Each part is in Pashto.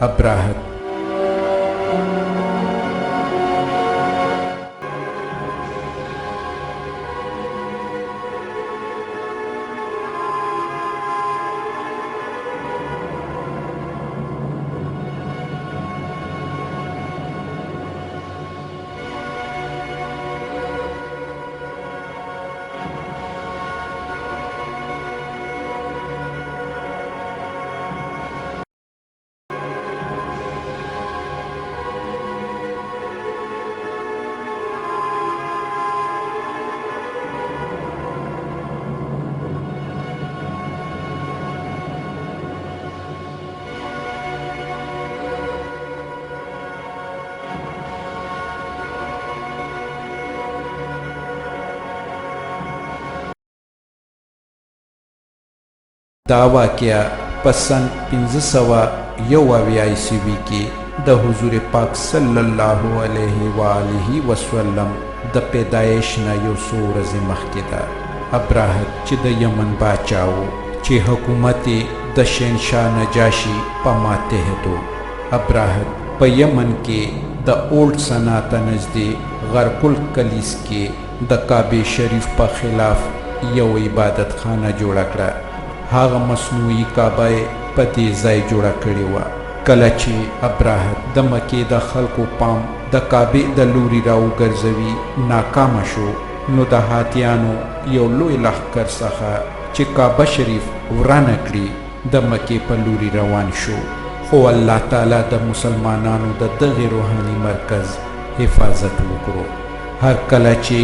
ابراهت دا واقعه په سن 571 عیسوي کې د حضور پاک صلی الله علیه و آله وسلم د پیدایش نه یو څو ورځې مخکې ده. ابراهت چې د یمن باچا و چې حکومت یې د شهنشاه نجاشي په ماتحت و. ابراهت په یمن کې د اولډ صنعا ته نږدې غرقل کلیس کې د کعبې شریف په خلاف یو عبادت خانه جوړه کړه. هغه مصنوعي کعبه یې په دې ځای جوړه کړې وه. کله چې ابراهت د مکې د خلکو پام د کعبې د لوري راوګرځوي ناکامه شو، نو د هاتیانو یو لوی لښکر څخه چې کعبه شریف ورانه کړي د مکې په لوري روان شو، خو الله تعالی د مسلمانانو د دغې روحاني مرکز حفاظت وکړو. هر کله چې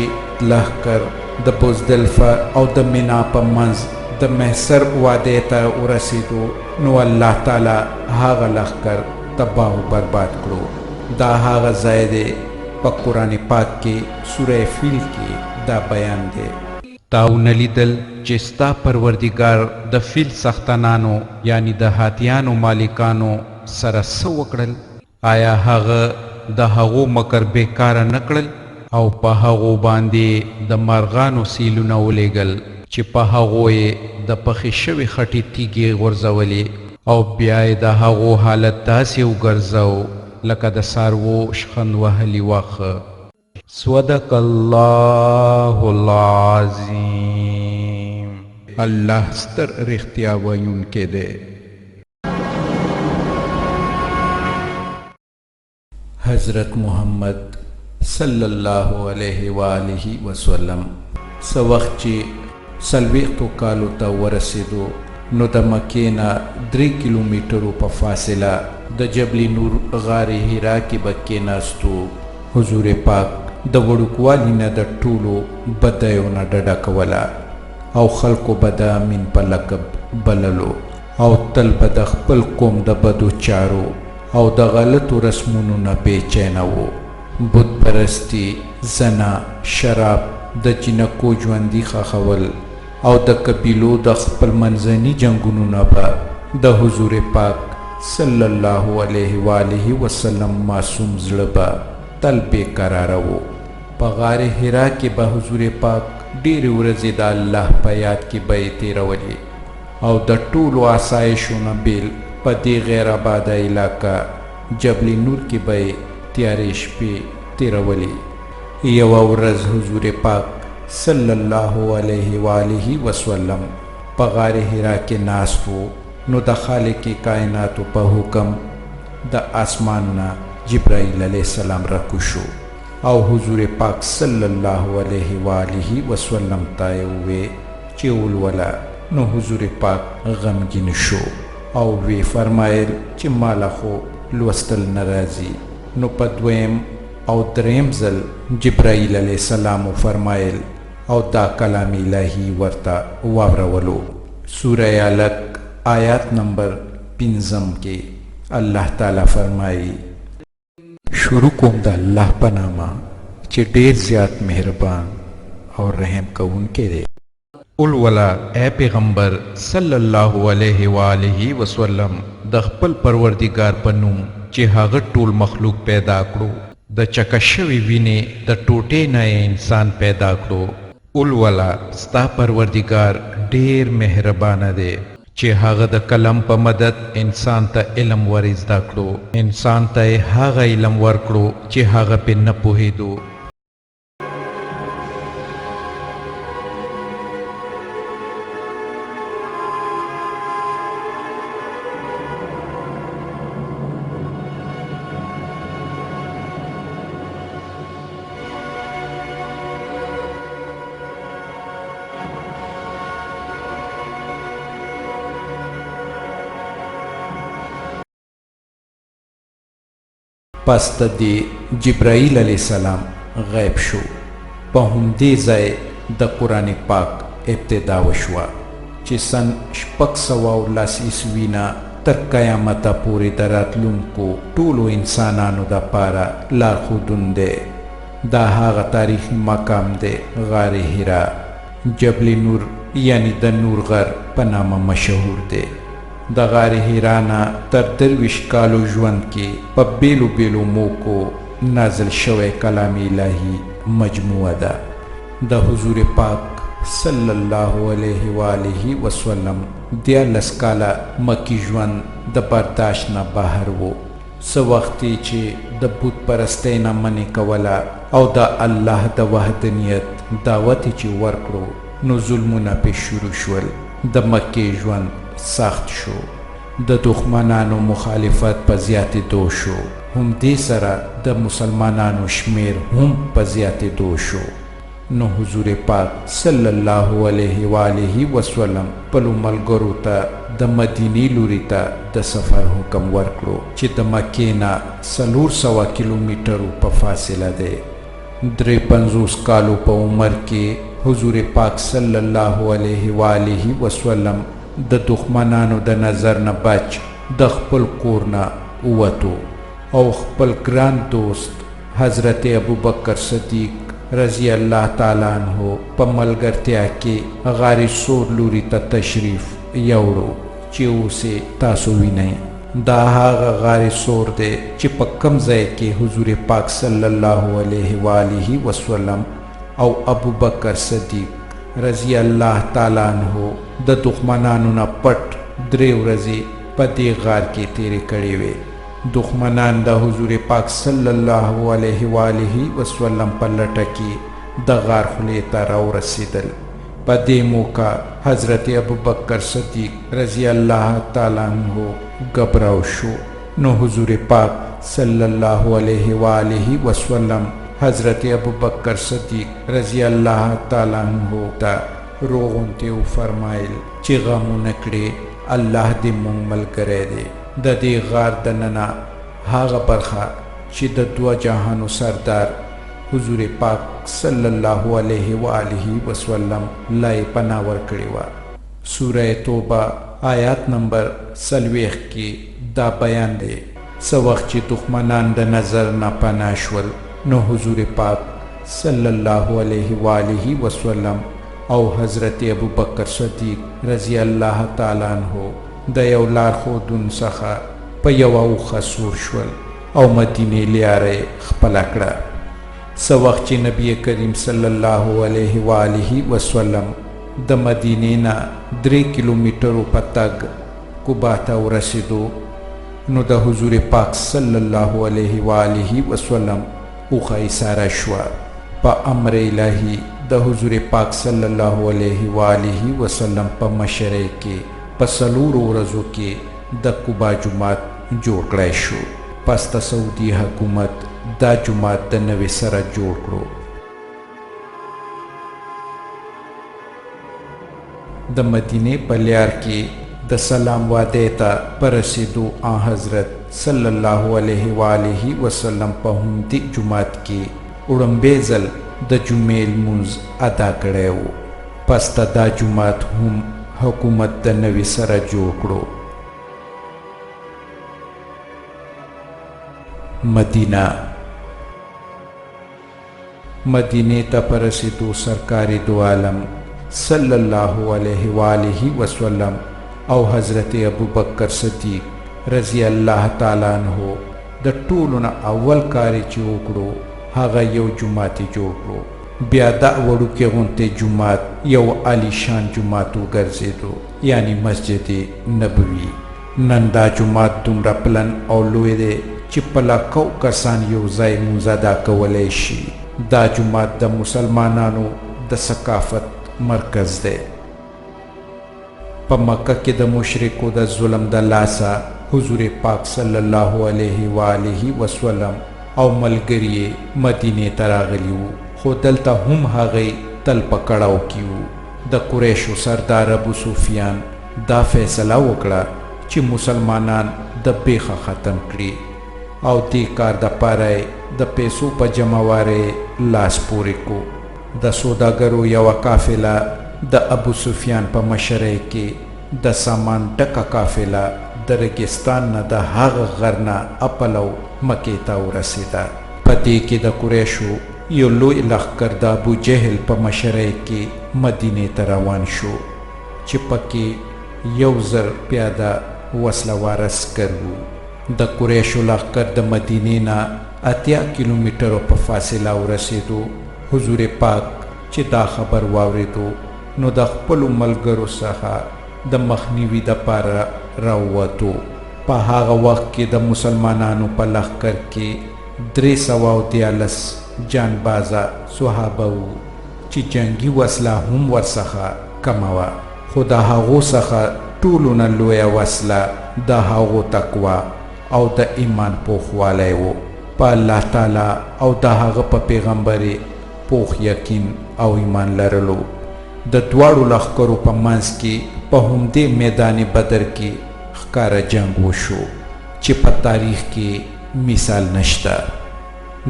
لښکر د بوزدلفه او د منا په منځ د محصر وادۍ ته ورسېدو نو الله تعالی هغه لښکر تباه او برباد کړو. دا هغه ځای دی په قرآن پاک کې سوره فیل کې دا بیان دی. تا ونه لیدل چې ستا پروردګار د فیل څښتنانو، یعنی د هاتیانو مالکانو، سره څه وکړل؟ آیا هغه د هغو مکر بې کاره نه کړل؟ او په هغو باندې یې د مارغانو سیلونه ولېږل چې په هغو یې د پخې شوې خټې تیږې غورځولې او بیا یې د هغو حالت داسې وګرځاوه لکه د څاروو شخوند وهلي واښه. صدق الله العظیم. الله ستر رښتیا ویونکی دی. حضرت محمد صلی الله علیه و آله وسلم څه وخت چې څلوېښتو کالو ته ورسېدو نو د مکې نه درې کیلومترو په فاصله د جبل نور غار حرا کې به کېناستو. حضور پاک د وړوکوالي نه د ټولو بدیو نه ډډه کوله او خلکو به د امین په لقب بللو او تل به د خپل قوم د بدو چارو او د غلطو رسمونو نه بې چینه وو. بت پرستي، زنا، شراب، د جینکو ژوندي ښخول او د قبیلو د خپل منځني جنګونو نه به د حضور پاک صلی الله علیه و آله وسلم معصوم زړه به تل بې قراره وو. په غار حرا کې به حضور پاک ډېرې ورځې د الله په یاد کې به یې تېرولې او د ټولو آسایشو نه بېل په دې غیر آباده علاقه جبل نور کې به یې تیارې شپې تېرولې. یوه ورځ حضور پاک صلی الله علیه و آله وسلم په غار حرا کې ناست وو نو د خالق کائناتو په حکم د آسمان نه جبرائیل علیه السلام راکوز شو او حضور پاک صلی الله علیه و آله وسلم ته یې ووې چې ولوله، نو حضور پاک غمګین شو او وې فرمایل چې ماله خو لوستل نه راځي، نو په دویم او دریم ځل جبرائیل علیه السلام وفرمایل او دا کلام الهی ورته واورولو. سوره علق آیات نمبر پنځم کې الله تعالی فرمایي. شروع کوم د الله په نامه چې ډېر زیات مهربان او رحم کوونکی دی. ولوله ای پیغمبر صلی الله علیه و آله وسلم د خپل پروردګار په نوم چې هغه ټول مخلوق پیدا کړو، د چکه شوې وینې د ټوټې نه یې انسان پیدا کړو، ولوله ستا پروردګار ډېر مهربانه دی. چې هغه د قلم په مدد انسان ته علم ور زده کړو، انسان ته یې هغه علم ورکړو چې هغه پې نه پوهېدو. پس د دې جبرائیل علیه السلام غیب شو. په همدې ځای د قرآن پاک ابتدا وشوه چې سن 610 عیسوي نه تر قیامته پورې د راتلونکو ټولو انسانانو دپاره لارښودون دی. دا هغه تاریخي مقام دی غار حرا، جبل نور یعنی د نور غر په نامه مشهور دی. د غار حرا نه تر 23 کالو ژوند کې په بیلو بیلو موکو نازل شوی کلام الهي مجموعه ده. د حضور پاک صلی الله علیه و آله وسلم 13 کاله مکی ژوند د برداشت نه بهر وو. څه وخت یې چې د بت پرستۍ نه منع کوله او د الله د وحدنیت دعوت یې چې ورکړو نو ظلمونه پې شروع شول. د مکې ژوند سخت شو، د دښمنانو مخالفت په زیاتېدو شو، همدې سره د مسلمانانو شمېر هم په زیاتېدو شو. نو حضور پاک صلی الله علیه و آله وسلم خپلو ملګرو ته د مدینې لوري ته د سفر حکم ورکړو چې د مکې نه 400 کیلومترو په فاصله دی. 53 کالو په عمر کې حضور پاک صلی الله علیه و آله وسلم د دښمنانو د نظر نه بچ د خپل کور نه ووتو او خپل ګران دوست حضرت ابوبکر صدیق رضی الله تعالی عنہ په ملګرتیا کې غار ثور لوري ته تشریف یوړو چې اوس یې تاسو وینئ. دا هغه غار ثور دی چې په کم ځای کې حضور پاک صلی الله علیه و آله وسلم او ابوبکر صدیق رضی الله تعالی عنہ د دښمنانو نه پټ 3 ورځې په دې غار کې تیرې کړې وې. دښمنان د حضور پاک صلی الله علیه و آله وسلم په لټه کې د غار خولې ته راورسېدل. په دې موقع حضرت ابوبکر صدیق رضی الله تعالی عنہ ګبراو شو. نو حضور پاک صلی الله علیه و آله وسلم حضرت ابوبکر صدیق رضی الله تعالی عنہ ته روغونتې وفرمایل چې غم ونه کړې، الله دې مونږ ملګری دی. د دې غار دننه هغه برخه چې د دوه جهانو سردار حضور پاک صلی الله علیه و آله وسلم لا یې پناه ورکړې وه. سوره توبه آیات نمبر 40 کې دا بیان دی. څه وخت چې دښمنان د نظر نه پناه شول نو حضور پاک صلی الله علیه و آله وسلم او حضرت ابوبکر صدیق رضی الله تعالی عنہ د یو لارښودون څخه په یوه اوښه سور شول او مدینې لیاره یې خپله کړه. څه وخت چې نبی کریم صلی الله علیه و آله وسلم د مدینې نه 3 کیلومترو په تګ قبا ته ورسېدو نو د حضور پاک صلی الله علیه و آله وسلم اوښه ایساره شوه. په امر الهي د حضور پاک صلی الله علیه و آله وسلم په مشرۍ کې په 4 ورځو کې د قبا جومات جوړ کړای شو. پس د سعودي حکومت دا جومات د نوې سره جوړ کړو. د مدینې په لیار کې د سلام وادۍ ته په رسېدو آنحضرت صلی الله علیه و آله وسلم په همدې جومات کې وړومبی ځل د جمعې لمونځ ادا کړی و. پس ته دا جومات هم حکومت د نوې سره جوړ کړو. مدینه. مدینې ته په رسېدو سرکار دو عالم صلی الله علیه و آله وسلم او حضرت ابوبکر صدیق رضی الله تعالی عنہ د ټولو نه اول کار چې وکړو هغه یو جومات یې جوړ کړو. بیا دا وړوکی غونتی جومات یو عالیشان جومات وګرځېدو، یعنی مسجد نبوي. نن دا جومات دومره پلن او لوی دی چې په لکو کسان یو ځای لمونځ ادا کولی شي. دا جومات د مسلمانانو د ثقافت مرکز دی. په مکه کې د مشرکو د ظلم د لاسه حضور پاک صلی الله علیه و آله وسلم او ملګري یې مدینې ته راغلي وو، خو دلته هم هغوی تل په کړاو کې وو. د قریشو سردار ابو سفیان دا فیصله وکړه چې مسلمانان د بیخه ختم کړي او دې کار دپاره یې د پیسو په جمع وارۍ لاس پورې کو. د سوداګرو یوه قافله د ابو سفیان په مشرۍ کې د سامان ډکه قافله د رګستان نه د هغه غر نه اپلو مکې ته ورسېده. په دې کې د قریشو یو لوی لښکر د ابو جهل په مشرۍ کې مدینې ته روان شو چې پکې 1000 پیاده وسله وار عسکر وو. د قریشو لښکر د مدینې نه 80 کیلومترو په فاصله ورسېدو. حضور پاک چې دا خبر واورېدو نو د خپلو ملګرو څخه د مخنیوي دپاره راووتو. په هغه وخت کې د مسلمانانو په لښکر کې 313 جانبازه صحابه وو چې جنګي وسله هم ورڅخه کمه وه، خو د هغو څخه ټولو نه لویه وسله د هغو تقوا او د ایمان پوخوالی و. په الله تعالی او د هغه په پیغمبر یې پوخ یقین او ایمان لرلو. د دواړو لښکرو په منځ کې په همدې میدان بدر کې ښکاره جنګ وشو چې په تاریخ کې مثال نشته.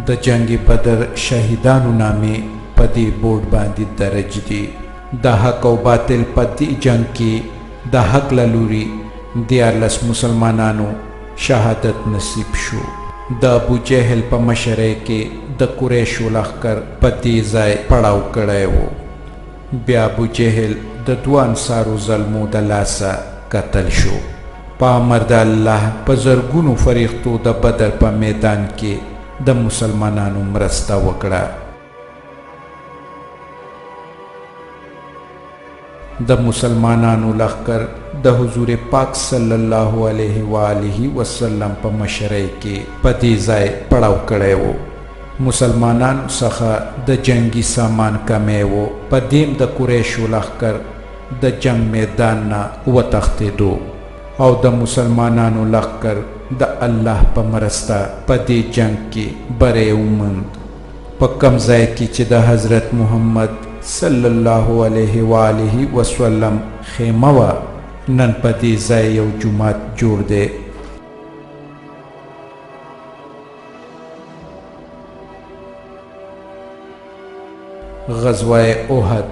د جنګ بدر شهیدانو نامې په دې بورډ باندې درج دي. د حق او باطل په دې جنګ کې د حق له لوري 13 مسلمانانو شهادت نصیب شو. د ابو جهل په مشرۍ کې د قریشو لښکر په دې ځای پړاو کړی و. بیا ابو جهل د دوه انصارو زلمو د لاسه قتل شو. په امر د الله په زرګونو فرښتو د بدر په میدان کې د مسلمانانو مرسته وکړه. د مسلمانانو لښکر د حضور پاک صلی الله علیه و آله وسلم په مشرۍ کې په دې ځای پړاو کړی و. مسلمانانو څخه د جنګي سامان کمی و، په دیم د قریشو لښکر د جنګ میدان نه وتښتېدو او د مسلمانانو لښکر د الله په مرسته په دې جنګ کې بری وموند. په کوم ځای کې چې د حضرت محمد صلی الله علیه و آله وسلم خیمه وه، نن په دې ځای یو جومات جوړ دی. غزوه احد.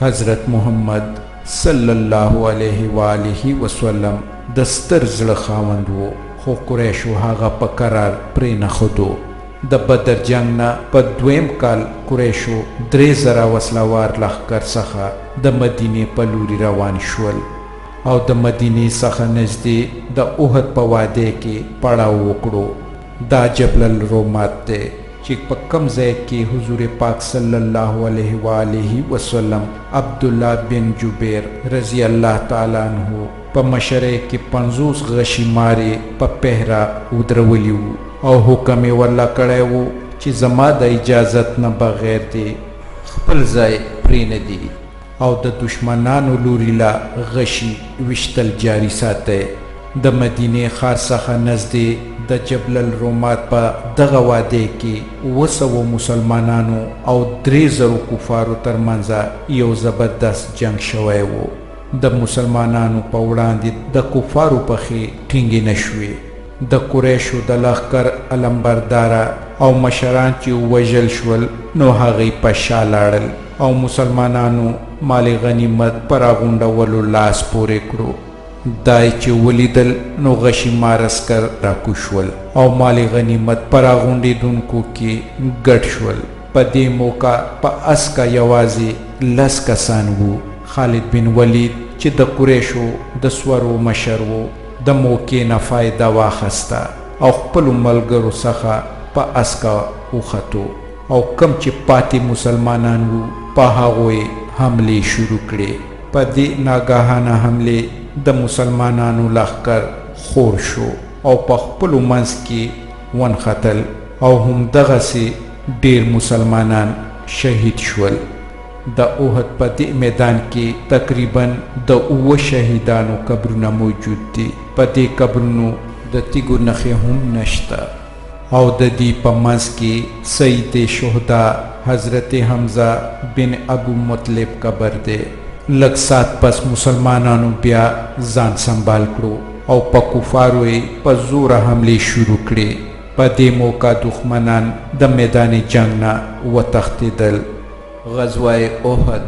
حضرت محمد صلی الله علیه و آله وسلم د ستر زړه خاوند و، خو قریشو هغه په قرار پرې نه ښودو. د بدر جنګ نه په دویم کال قریشو 3000 وسله وار لښکر څخه د مدینې په لوري روان شول او د مدینې څخه نږدې د احد په وادۍ کې پړاو وکړو. دا جبل الرومات دی چې په کوم ځای کې حضور پاک صلی الله علیه و آله وسلم عبدالله بن جبیر رضی الله تعالی عنہ په مشرۍ کې 50 غشي مارې په پهره ودرولي وو او حکم یې ورله کړی و چې زما د اجازت نه بغیر دې خپل ځای پرې نه دي او د دښمنانو لوري له غشي ویشتل جاري ساتئ. د مدینې ښار څخه نزدې د جبل الرومات په دغه وادۍ کې 700 مسلمانانو او 3000 کفارو ترمنځ یو زبردست جنګ شوی و. د مسلمانانو په وړاندې د کفارو پښې ټینګې نه شوې. د قریشو د لښکر علمبرداره او مشران چې ووژل شول نو هغوی په شا لاړل او مسلمانانو مال غنیمت په راغونډولو لاس پورې کړو. دا یې چې ولیدل نو غشي مار عسکر راکوز شول او مال غنیمت په راغونډېدونکو کې ګډ شول. په دې موقع په اسکه یوازې 10 کسان وو. خالد بن ولید چې د قریشو د سورو مشر و، د موقع نه فایده واخسته او خپلو ملګرو څخه په اسکه وختو او کوم چې پاتې مسلمانان وو په هغو یې حملې شروع کړې. په دې ناګهانه حملې د مسلمانانو لښکر خور شو او په خپلو منځ کې ونښتل او همدغسې ډېر مسلمانان شهید شول. د احد په دې میدان کې تقریبا د اووه شهیدانو قبرونه موجود دي. په دې قبرونو د تیږو نښې هم نشته او د دې په منځ کې سید شهدا حضرت حمزه بن ابو مطلب قبر دی. لږ ساعت پس مسلمانانو بیا ځان سنبال کړو او په کفارو یې په زوره حملې شروع کړې. په دې موقع دښمنان د میدان جنګ نه وتښتېدل. غزوه احد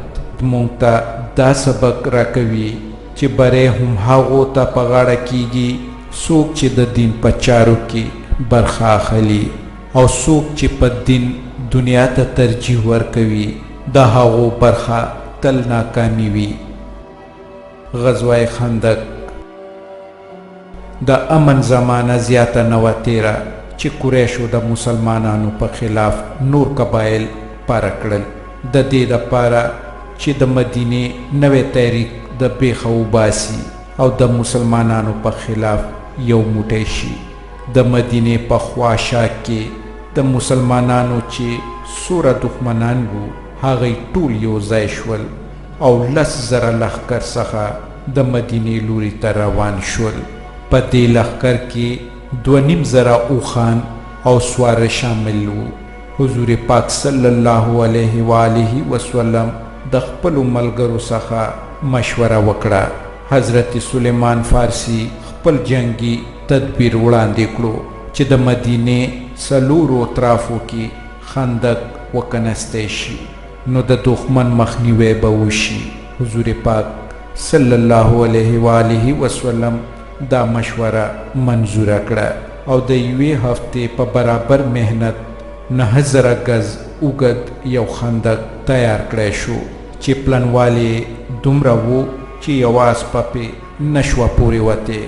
مونږ ته دا سبق راکوي چې بری هم هغو ته په غاړه کیږي څوک چې د دین په چارو کې برخه اخلي او څوک چې په دین دنیا ته ترجیح ورکوي د هغو برخه تل ناکامي وي. غزوه خندق. د امن زمانه زیاته نه وه تېره چې قریشو د مسلمانانو په خلاف نور قبایل پاره کړل، د دې لپاره چې د مدینې نوی تحریک د بېخه وباسي او د مسلمانانو په خلاف یو موټی شي. د مدینې په خوا شا کې د مسلمانانو چې څوره دښمنان وو هغوی ټول یو ځای شول او 10,000 لښکر څخه د مدینې لوري ته روان شول. په دې لښکر کې 2500 اوښان او سواره شامل وو. حضور پاک صلی الله علیه و آله وسلم د خپلو ملګرو څخه مشوره وکړه. حضرت سلیمان فارسي خپل جنګي تدبیر وړاندې کړو چې د مدینې څلورو اطرافو کې خندق وکنستی شي نو د دښمن مخنیوی به وشي. حضور پاک صلی الله علیه و آله وسلم دا مشوره منظوره کړه او د یوې هفتې په برابر محنت 9000 ګز اوږد یو خندق تیار کړی شو چې پلنوالی یې دومره وو چې یوه اسپه پې نشوه پورې وتې.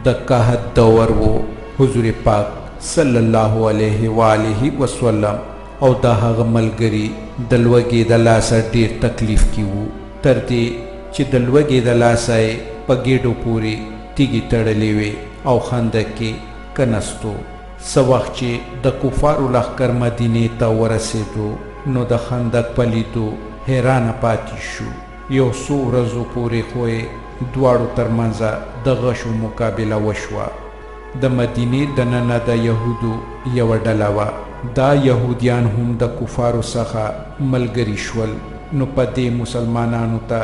د قحط دور وو. حضور پاک صلی الله علیه و آله وسلم او د هغه ملګري د لوږې د لاسه ډېر تکلیف کې وو، تر دې چې د لوږې د لاسه یې په ګېډو پورې تیږې تړلې وې او خندق کې کنستو. څه وخت چې د کفارو لښکر مدینې ته ورسېدو نو د خندق په لیدو حیرانه پاتې شو. یو څو ورځو پورې خو یې دواړو ترمنځ د غشو مقابله وشوه. د مدینې دننه د یهودو یوه ډله وه. دا یهودیان هم د کفارو څخه ملګري شول نو په دې مسلمانانو ته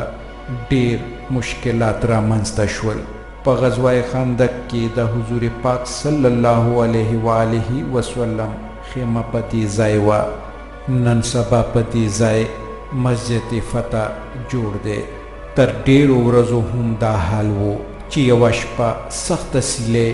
ډېر مشکلات رامنځته شول. په غزوه خندق کې د حضور پاک صلی الله علیه و آله وسلم خیمه په دې ځای وه. نن سبا په دې ځای مسجد فتح جوړ دی. تر ډېرو ورځو هم دا حال وو چې یوه شپه سخته سیلۍ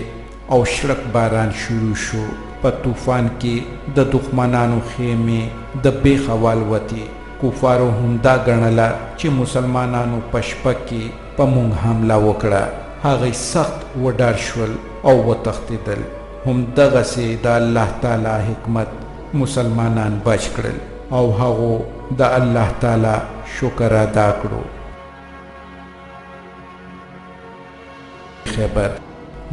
او شړک باران شروع شو. په طوفان کې د دښمنانو خیمې د بېخه والوتې. کفارو هم دا ګڼله چې مسلمانانو په شپه کې په مونږ حمله وکړه. هغوی سخت وډار شول او وتښتېدل. همدغسې د الله تعالی حکمت مسلمانان بچ کړل او هغو د الله تعالی شکر ادا کړو. خیبر.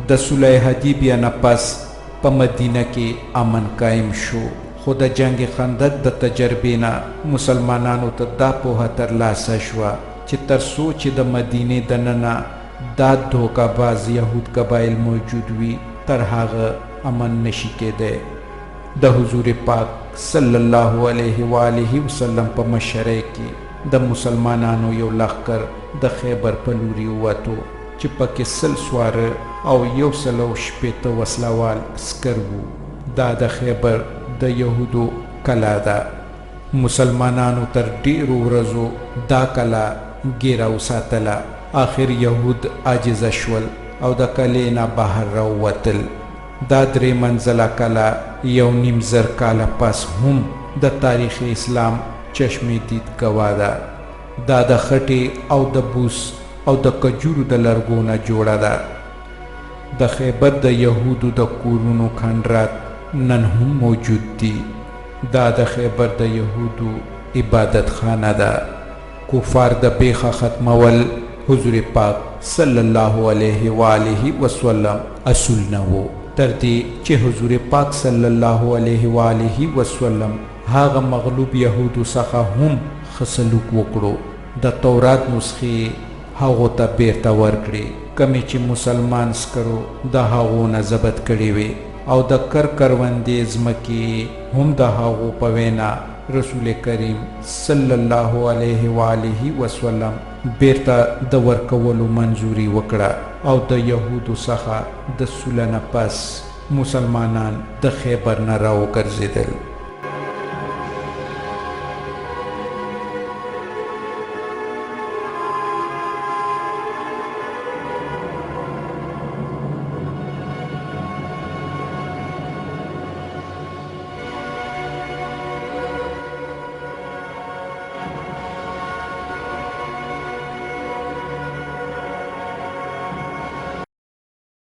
د صلح حدیبیه نه پس په مدینه کې امن قایم شو، خو د جنګ خندق د تجربې نه مسلمانانو ته دا پوهه ترلاسه شوه چې تر څو چې د مدینې دننه دا دوکه باز یهود قبایل موجود وي تر هغه امن نشي کېدی. د حضور پاک صلی الله علیه و آله وسلم په مشرۍ کې د مسلمانانو یو لښکر د خیبر په لوري ووتو چې پکې 100 سواره او 160 وسله وال عسکر وو. دا د خیبر د یهودو کلا ده. مسلمانانو تر ډېرو ورځو دا کلا ګیره وساتله. آخر یهود عاجزه شول او د کلې نه بهر راووتل. دا 3 منزله کلا 1500 کاله پس هم د تاریخ اسلام چشم دید ګواه ده. دا د خټې او د بوس او د کجورو د لرګو نه جوړه ده. د خیبر د یهودو د کورونو کھنډرات نن هم موجود دي. دا د خیبر د یهودو عبادت خانه ده. کفار د بیخه ختمول حضور پاک صلی الله علیه و آله وسلم اصول نه وو، تر دې چې حضور پاک صلی الله علیه و آله وسلم هغه مغلوب یهودو څخه هم ښه سلوک وکړو. د تورات نسخې یې هغو ته بیرته ورکړې کومې چې مسلمان عسکرو د هغو نه ضبط کړې وې، او د کر کروندې ځمکې یې هم د هغو په وینا رسول کریم صلی الله علیه و آله وسلم بیرته د ورکولو منظوري وکړه. او د یهودو څخه د سوله نه پس مسلمانان د خیبر نه راوګرځیدل.